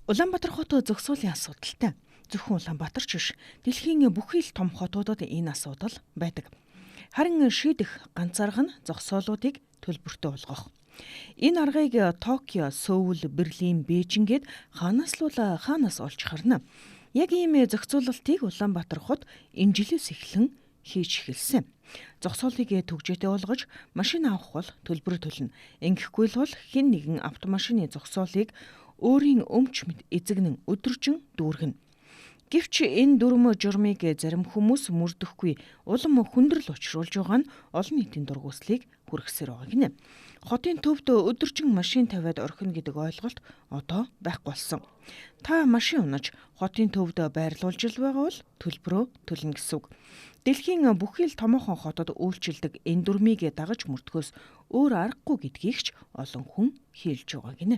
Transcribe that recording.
Улаанбаатар хот зогсоолын асуудалтай. Зөвхөн Улаанбаатар ч биш, дэлхийн бүхий л том хотуудад энэ асуудал байдаг. Харин шийдэх ганц арга нь зогсоолуудыг төлбөртэй болгох. Энэ аргыг Токио, Сөүл, Берлин, Бээжин гээд хаанаас л хаанаас олж харна. Яг ийм зохицуулалтыг Улаанбаатар хот энэ жилээс эхлэн хийж эхэлсэн. Зогсоолыг түгжээтэй болгож машин авах бол төлбөр төлнө. Ингэхгүй л бол хэн нэгэн автомашины зогсоолыг өөрийн өмч мэт эзэгнэн өдөржин дүүргэнэ. Гэвч энэ дүрм журмыг зарим хүмүүс мөрдөхгүй улам хүндрэл учруулж байгаа нь олон нийтийн дургүйцлийг хүргэсээр байгаа гинэ. Хотын төвд өдөржин машин тавиад орхино гэдэг ойлголт одоо байхгүй болсон. Та машин унаж хотын төвд байрлуулж л байгаа бол төлбөрөө төлнө гэсэн үг. Дэлхийн бүхий л томоохон хотод үйлчилдэг энэ дүрмийг дагаж мөрдөхөөс өөр аргагүй гэдгийг ч олон хүн хэлж байгаа гинэ.